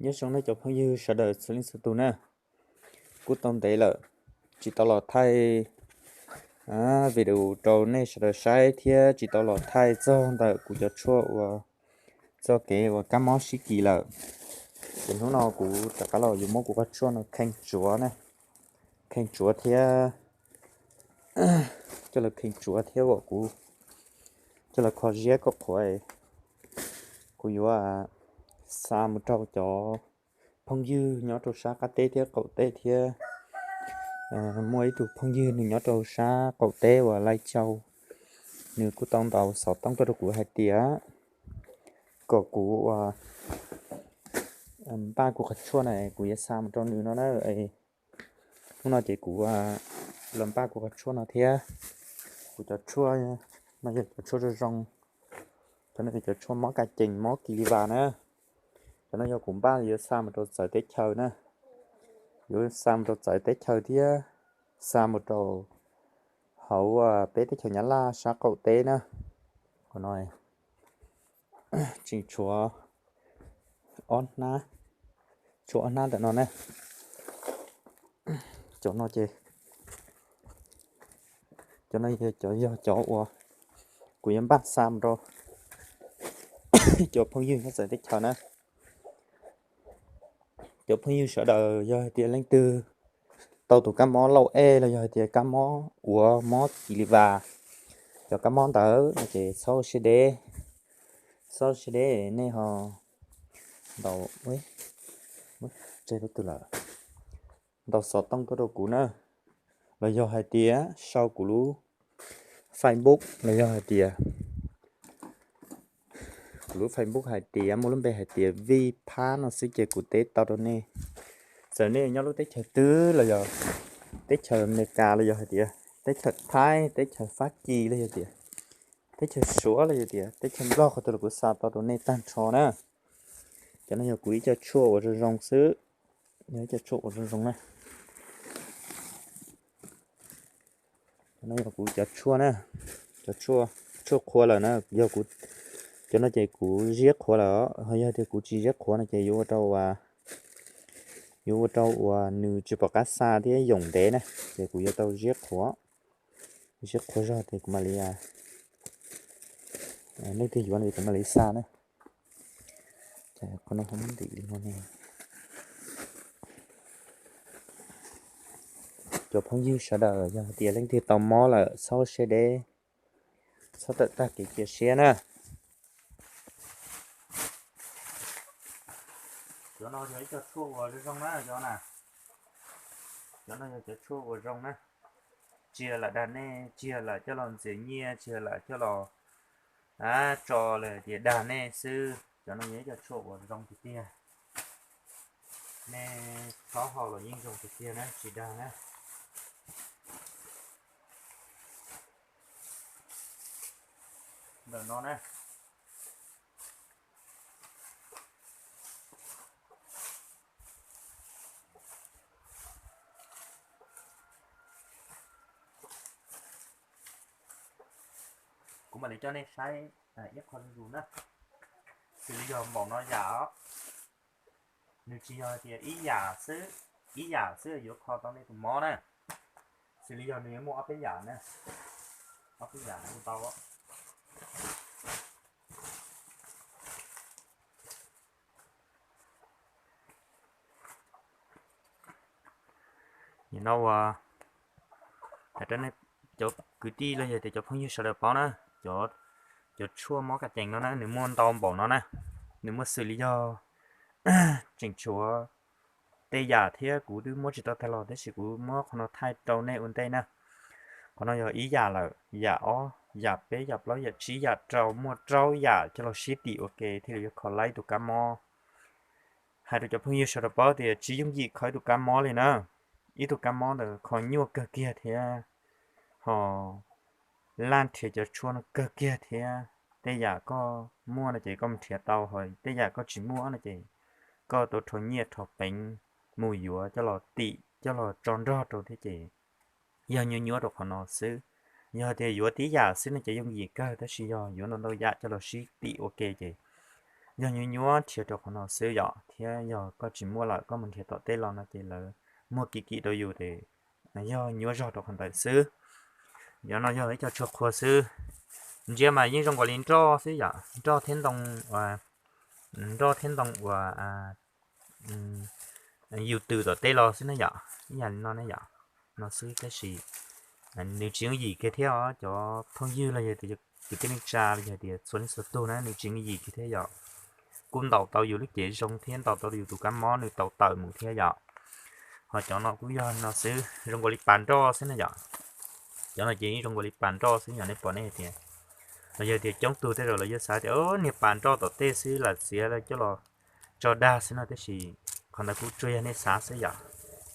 Nyob zoo nej cov phooj ywg sawv daws txhua leej txhua tus na, kuj tau ntev lawm tsis tau los thaij video rau nej sawv daws saib thiab tsis tau los thaij txog ntawm kuv cov tshuaj uas txoj kev uas kab mob sib kis lawm. Ces hnub no kuv rov qab los yuav muab kuv qhov tshuaj no kheej tsuav na, kheej tsuav thiab coj los kheej tsuav thiab uas kuv coj los kho ziab kom qhuav, kuv yuav xa mus rau cov phooj ywg nyob rau sab qab teb thiab qaum teb thiab. Muaj ib tug phooj ywg nws nyob rau sab qaum teb uas Laij Cau, nws kuj tau ntaus xov tooj tuaj rau kuv hais tias kom kuv uas npaj kuv qhov tshuaj na kuv yuav xa mus rau nws no na. Hnub no ces kuv los npaj kuv qhov tshuaj no thiab. Kuv cov tshuaj no yog cov tshuaj zoo zoo, cov no yog cov tshuaj mob ka cees mob kis li vas na. Cov no yog kuv npaj yuav xa mus rau txawv teb chaws na, yuav xa mus rau txawv teb chaws thiab xa mus rau hauv peb teb chaws Nyab Laj sab qaum teb na. Qhov no tseem tshuav ob hnab, tshuav ob hnab ntawm no na. Cov no ces, cov no yog cov, yog cov uas kuv yuav npaj xa mus rau cov phooj ywg nyob txawv teb chaws na. Cov phooj ywg sawv daws yog hais tias leej twg tau tus kab mob lauj ej los yog hais tias kab mob uas mob kis li vas, cov kab mob ntawd no ces txhob siab deb, txhob siab deb nej ho ntaus, tseg lub twg lawm, ntaus xov tooj tuaj rau kuv na, los yog hais tias sau kuv lub Facebook los yog hais tias kuv lub Facebook hais tias muaj lub npe hais tias Vij Phab no xwb ces kuv teb tau rau nej. Txawm nej nyob lub teb chaws twg los yog teb chaws Amelikas los yog hais tias teb chaws Thaib, teb chaws Fab Kis los yog tias teb chaws Suav los yog tias teb chaws Nplog qhov twg los kuv xa tau rau nej tag nrho na. Cov no yog kuv ib co tshuaj uas zoo zoo xwb, yog ib co tshuaj uas zoo zoo na. Cov no yog kuv cov tshuaj na, cov tshuaj, tshuaj qhuav lawm na, yog kuv, cov no ces kuv ziab qhuav lawm, ho yog tias kuv tsis ziab qhuav no ces yuav ua rau uas, yuav ua rau uas nws tsis pom qab xa thiab yoom ntev na, ces kuv yuav tau ziab qhuav, ziab qhuav zog ces kuv mam li, leej twg yuav no kuv mam li xa na. Qhov no ho muab ntim li no ne. Cov phooj ywg sawv daws yog hais tias leej twg tau mob lawm txhob siab deb, txhob tawm tag kev cia siab na. Cov no yog ib co tshuaj uas zoo zoo na cov na. Cov no yog cov tshuaj uas zoo na. Tsis yog lam dag nej, tsis yog lam coj los ntxias nyiaj, tsis yog lam coj los tso los tias dag nej xwb. Cov no yog ib co tshuaj uas zoo tiag tiag. Nej txhob haus los yeej zoo tiag tiag na, tsis dag na. Ntawm no na. Kuv mam li coj nej saib ib qho zuj zus na. Xws li yog npaum no yam os, nws tsis yog hais tias ib yam xwb, ib yam xwb yuav kho tau nej tus mob na. Xws li yog nws yuav muaj ob peb yam na, ob peb yam ua tau. Nim no uas hais rau nej cov kwv tij los yog tias cov phooj ywg sawv daws paub na, cov tshuaj mob ka cees no na nws muaj ntau npaum no na, nws muaj xws li yog tseem tshuav tej yam thiab kuv twb muab tsis tau tag los tab sis kuv muab qhov no thaij rau nej ua ntej na. Qhov no yog ib yam lawm, yam ob, yam peb, yam plaub, yam tsib, yam rau, muaj rau yam coj los sib tim ua ke thiaj li yuav kho laib tus kab mob. Hais rau cov phooj ywg sawv daws paub tias tsis yooj yim kho ib tug kab mob li na. Ib tug kab mob ntawd kho nyuaj kawg kiag thiab ho laj nrhiav cov tshuaj no kawg kiag thiab. Tej yam koj muaj no ces koj mus nrhiav tau, ho tej yam koj tsis muaj no ces koj tau rho nyiaj rho peev mus yuav coj los tim coj los tso nrog rau thiab ces yog nyuaj nyuaj rau qhov no xwb. Yog tias yuav tib yam xwb no ces yooj yim kawg, tab sis yog yuav ntau ntau yam coj los sib tim ua ke ces yog nyuaj nyuaj nrhiav rau qhov no xwb yom, thiab yog koj tsis muaj lawm koj mus nrhiav tom tej los no ces lawv muag kim kim rau yus ces yog nyuaj zog rau qhov ntawd xwb. Cov no yog ib co tshuaj qhua xwb, ntsia mas yeej zoo nkaus li nroj xwb yom, nroj thiab ntoo, nroj thiab ntoo uas yus tws tom tej los xwb na yom, ib yam li no na yom, no xwb tab sis nws tsis yooj yim kiag thiab os cov phooj ywg los yog tias kwv tij neej tsa los yog tias txhua leej txhua tug na, nws tsis yooj yim kiag thiab yom. Kuj ntaus tau yus lub cev zoo thiab ntaus tau yus tus kab mob nws tau tawm mus thiab yom. Ho cov no kuj yog no xwb, zoo nkaus li pas nroj xwb na yom. Cov no ces zoo nkaus li pas nroj xwb yom, nej pom nej hais tias, los yog tias coob tug tej zaum lawv yuav xav tias niag pas nroj tom tej xwb lam txiav coj los tso dag xwb no, tab sis qhov ntawd kuj tsuas yog nej xav xwb yom,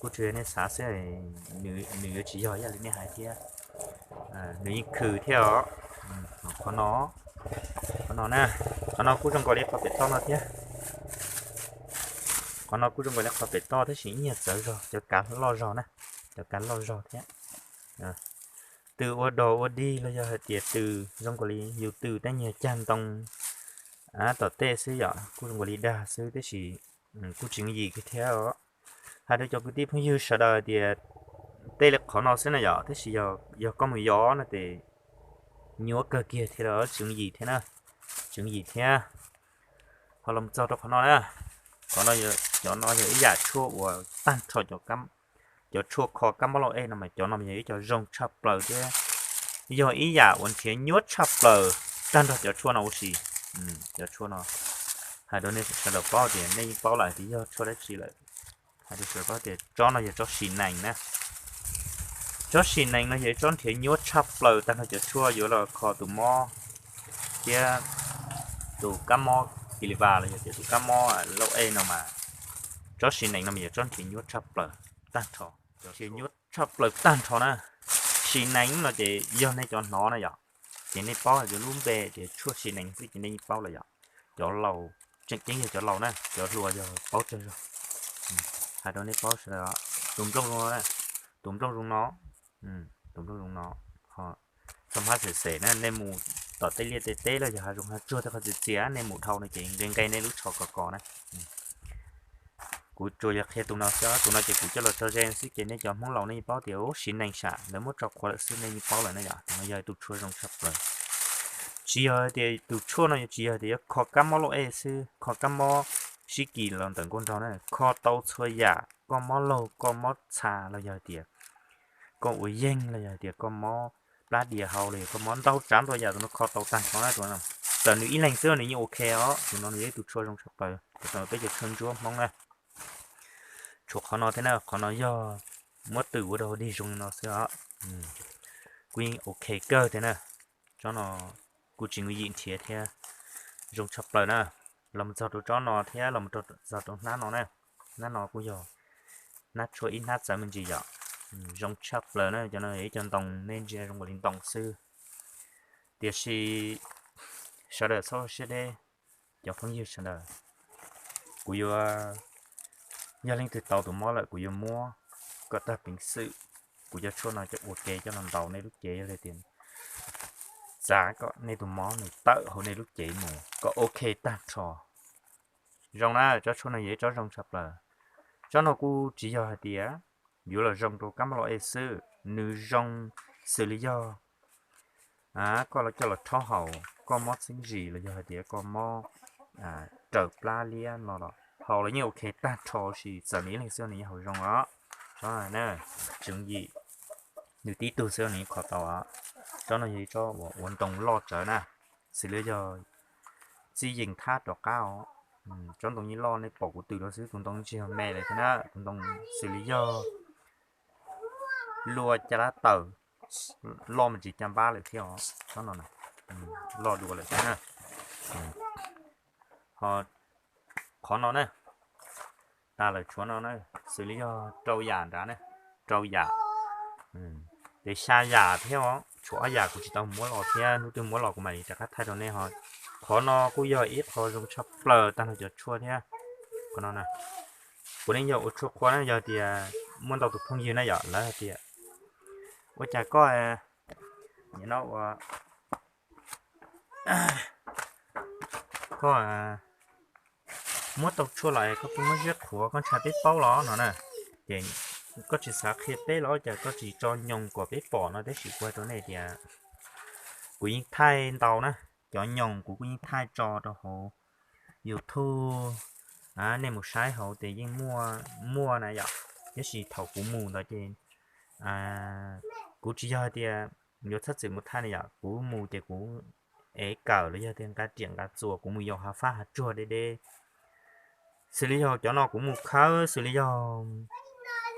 kuj tsuas yog nej xav xwb, nws yuav tsis yog ib yam li nej hais thiab. Nws yeej khwm thiab os. Qhov no, qhov no na, qhov no kuj zoo nkaus li qhov pem toj no thiab. Qhov no kuj zoo nkaus li qhov pem toj tab sis ib nyuag txawv zog, cov kav loj zog na, cov kav loj zog thiab. Tws ua dog ua dig los yog hais tias tws zoo nkaus li yus tws tej nyuag cag ntoo tom tej xwb yom, kuj zoo nkaus li dag xwb tab sis kuj tsis yooj yim kiag thiab os. Hais rau cov kwv tij phooj ywg sawv daws tias tej li qhov no xwb na yom, tab sis yog koj mus yos no ces nyuaj kawg kiag thiab los tsis yooj yim thiab na, tsis yooj yim thiab. Ho los txog rau qhov no na, qhov no, cov no yog ib yam tshuaj uas tag nrho cov tshuaj kho kab mob lauj ej no mas cov no mas yog ib co zoo tshaj plaws thiab yog ib yam uas nrhiav nyuaj tshaj plaws tag nrho cov tshuaj no ua si. Cov tshuaj no hais rau nej sawv daws paub tias nej yeej paub lawm tias yog tshuaj dab tsi lawm. Hais rau sawv daws paub tias tsob no yog tsob sis nees na. Tsob sis nees no yog ib tsob nrhiav nyuaj tshaj plaws tag nrho cov tshuaj yuav los kho tus mob thiab tus kab mob kis li vas los yog tias tus kab mob lauj ej no mas tsob sis nees no mas yog tsob nrhiav nyuaj tshaj plaws tag nrho, nrhiav nyuaj tshaj plaws tag nrho na. Sis nees no ces yog nej cov hnov na yom, ces nej paub hais tias lub npe tias tshuaj sis nees xwb ces nej yeej paub lawm yom. Cov laus, tseem ceeb yog cov laus na, cov hluas yog paub tsawg zog. Hais rau nej paub sawv daws, tus nplooj zoo no, tus nplooj zoo no, tus nplooj zoo no, txhob hmab xem xem na, nej mus tom tej liaj tej teb los yog hav zoov hav tsuag tej qhov txias txias nej mus dhau no ces nqe nqe nej lub tsho kos kos na. Kuv tsuas yog qhia tus no xwb, tus no ces kuv coj los tso ze xwb ces nej cov Hmoob laus nej yeej paub tias ub sis nees sam lawv muab tso qhuav lawm xwb nej yeej paub lawm na yom. Tus no yog tus tshuaj zoo tshaj plaws. Tsis yog tias tus tshuaj no tsis yog tias yuav kho kab mob lauj ej xwb, kho kab mob sib kis los ntawm nkauj nraug na, kho tau txhua yam, koj mob laug, koj mob txha los yog tias koj ua yeeg los yog tias koj mob plab dias hau los yog koj mob ntau tsav ntau yam tus no kho tau tag nrho na tus no. Txawm nws ib leeg xwb nws yeej ok os, tus no nws yog ib tus tshuaj zoo tshaj plaws, tau peb cov tshuaj ntsuab Hmoob na. Tshuav qhov no thiab na, qhov no yog muab tws ua dog dig zoo li no xwb os. Kuj yeej ok kawg thiab na. Tsob no kuj tsis yooj yim nrhiav thiab, zoo tshaj plaws na. Los mus txog rau tsob no thiab los mus txog rau hnab no na. Hnab no kuj yog hnab tshuaj ib hnab txawv me ntsis yom. Zoo tshaj plaws na, cov no yog ib co ntoo nej ntsia zoo nkaus li ntoo xwb. Tiam sis sawv daws txhob ua siab deb, cov phooj ywg sawv daws, kuv yuav, yog leej twg tau tus mob lawm kuv yuav muab kom tag peev xwm. Kuv cov tshuaj no coj ua ke coj los ntaus nej lub cev, yog li tias txav kom nej tus mob nws tawm hauv nej lub cev mus kom ok tag nrho. Zoo na, tsob tshuaj no yog ib tsob zoo tshaj plaws. Tsob no kuj tsis yog hais tias yuav los zoo rau kab mob lauj ej xwb, nws zoo xws li yog koj coj los rhaub haus, koj mob txheeb zis los yog hais tias koj mob raws plab liab no los haus los yeej ok tag nrho, sis txawm nws ib leeg xwb nws yeej haus zoo os. Tsob no na, tsis yooj yim, nws tib tug xwb nws yeej kho tau os. Tsob no yog ib tsob uas ua ntoo loj tsawv na, xws li yog txij yees thab rov qab os. Tsob ntoo yeej loj, nej pom kuv tws rau xwb, tus ntoo tsis yog me lawm thiab na, tus ntoo xws li yog luaj caj dab taws, loj me ntsis caj npab lawm thiab os. Tsob no loj dua lawm thiab na. Ho qhov no na, tas lawm tshuav no na, xws li yog rau yam nrad na, rau yam, ces xya yam thiab os, tshuav ob yam kuv tsis tau muab los thiab, hnub twg muab los kuv mam li rov qab thaij rau nej ho. Qhov no kuj yog ib qho zoo tshaj plaws tag nrho cov tshuaj thiab. Qhov no na, kuv yeej yog ua tshuaj qhua na, yog tias muaj ntau tus phooj ywg na yom, lawv hais tias ua cas koj, nim no ua, koj muab tau tshuaj los koj kuj muab ziab qhuav koj ntshai peb paub los no na. Ces koj tsis xav qhia peb los cas koj tsis tso nyoos kom peb pom no tab sis kuv hais rau nej tias kuv yeej thaij ntau na, cov nyoos kuv kuj yeej thaij tso rau hauv YouTube, nej mus saib hauv tias yeej muaj na yom. Tab sis thaum kuv mus ntawd ces kuv tsis yog hais tias yuav txhob txwm mus thaij na yom, kuv mus ces kuv ev kawm los yog tias nqa riam nqa txuas kuv mus yos hav fab hav tsuag deb deb, xws li yog cov no kuv mus khawb, xws li yog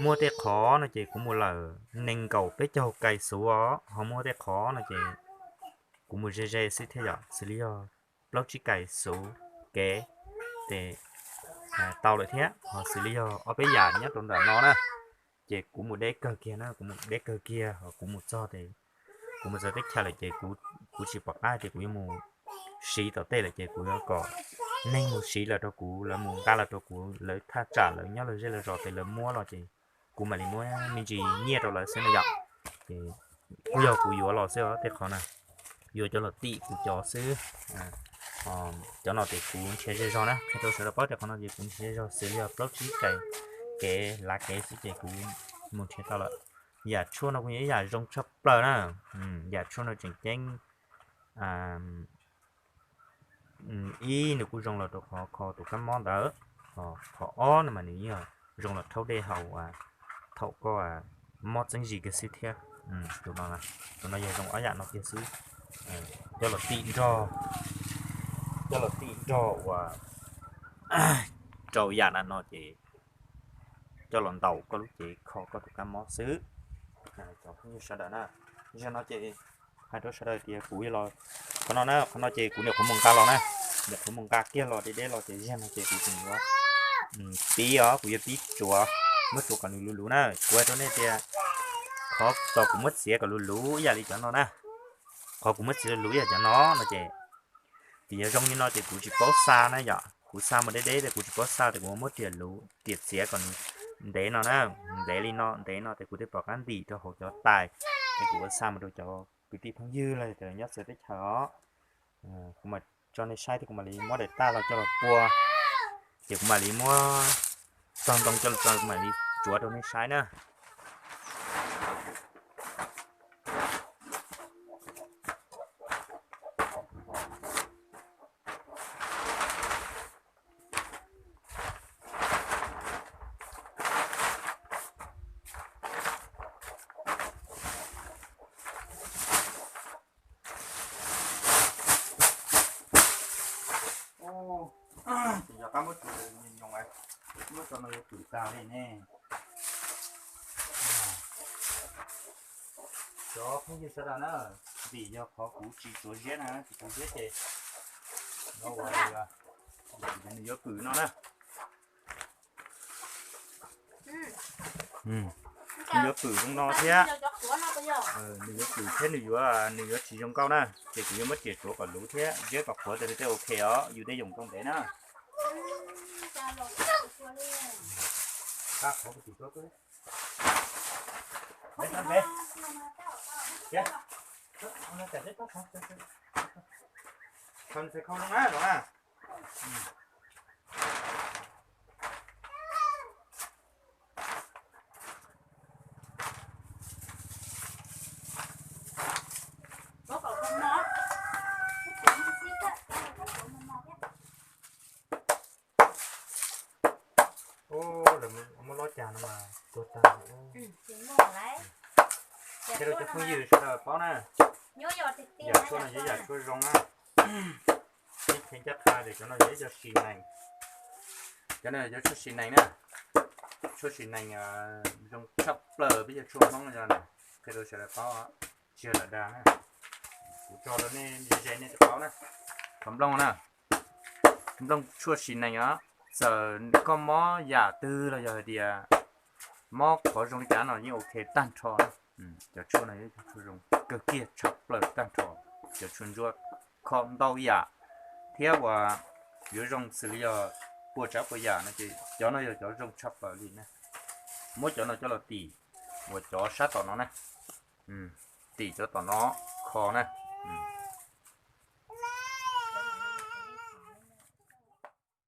muaj tej qhov no ces kuv mus lawm nees nkaum peb caug kais xuv os, ho muaj tej qhov no ces kuv mus ze ze xwb thiab yom, xws li yog plaub tsib kais xuv kev ces tau lawm thiab. Ho xws li yog ob peb yam nyob rau ntawm no na, ces kuv mus deb kawg kiag na, kuv mus deb kawg kiag, ho kuv mus txog ces kuv mus txog teb chaws lawm ces kuv tsis pom qab tias kuv yuav mus siv tom tej lawm ces kuv yuav kom neeg mus siv los rau kuv, lawv mus nqa los rau kuv, lawv thaj tsam lawv nyob lawv zej lawv zos ces lawv muab los ces kuv mam li muab me ntsis nyiaj rau lawv xwb na yom. Ces kuj yog kuv yuav los xwb os tej qhov na, yuav cov los tim kuv cov xwb. Cov no ces kuv nrhiav zej zog na, qhia rau sawv daws paub tias qhov no ces kuv nrhiav zej zog xws li yog plaub tsib kais kev lav kev xwb ces kuv mus nrhiav tau lawm. Yam tshuaj no kuj yog ib yam zoo tshaj plaws na, yam tshuaj no tseem ceeb ib nws kuj zoo los rau qhov kho tus kab mob ntawd, qhov ob no mas nws yeej zoo los rhaub dej haus thaum koj mob txeeb zis kiag xwb thiab. Tus no yog zoo ob yam no kiag xwb. Coj los tim nrog, coj los tim nrog uas rau yam na no ces coj los ntaus koj lub cev kho koj tus kab mob xwb. Cov phooj ywg sawv daws na, zaum no ces hais rau sawv daws tias kuv los qhov no na, qhov no ces kuv nyuam qhuav mus nqa los na, nyuam qhuav mus nqa kiag los deb deb los ces zaum no ces kuv tseem yuav pib os, kuv yuav pib tsuav, muab tsuav kom nws luv luv na. Kuv hais rau nej tias qhov txog kuv muab txiav kom luv luv ib yam li cov no na, qhov kuv muab txiav luv luv ib yam cov no no ces vim yog zoo li no ces kuv tsis paub xa na yom, kuv xa mus deb deb ces kuv tsis paub xa ces kuv muab riam luv riam txiav kom nws ntev no na, ntev li no ntev no ces kuv thiaj pom qab ntim rau hauv cov tais, ces kuv ua xa mus rau cov kwv tij phooj ywg los tias nyob txawv teb chaws os. Kuv mam tso nej saib thiab kuv mam li muab daim tag los coj los pua, ces kuv mam li muab txog ntoo coj los tso kuv mam li tsuav rau nej saib na. Ces yog qab muab tsuav nyoos, muab tso no yuav pwm tag li ne. Cov phooj ywg sawv daws na, vim yog qhov kuv tsis tsuav ziab na, tsis tsuav ziab ces no ua nws yuav pwm no na. Nws yuav pwm zoo no thiab, nws yuav pwm thiab nws yuav, nws yuav tsis zoo nkauj na, ces kuv yuav muab riam tsuav kom luv thiab ziab kom qhuav tas li tej ok os, yus tej yoom rau ntev na. Muab lob cag no mas tuag tag. Thiab rau cov phooj ywg sawv daws paub na, yam tshuaj no yog yam tshuaj zoo na. Ib cheeb ncaj qha tias cov no yog ib co sis nees, cov no yog cov tshuaj sis nees na, tshuaj sis nees zoo tshaj plaws peb cov tshuaj Hmoob no na, qhia rau sawv daws paub, tsis yog lam dag na. Kuv tso rau nej ze ze nej thiaj paub na. Qhov nplooj na, nplooj tshuaj sis nees os, txawm koj mob yam twg los yog hais tias mob qhov zoo li cas no yeej ok tag nrho na. Cov tshuaj no yog cov tshuaj zoo kawg kiag tshaj plaws tag nrho. Cov tshuaj ntsuab kho ntau yam thiab uas yuav zoo xws li yog puas tsav puas yam no ces cov no yog cov zoo tshaj plaws li na. Muab cov no coj los tim uas cov sab tom no na, tim cov tom no kho na.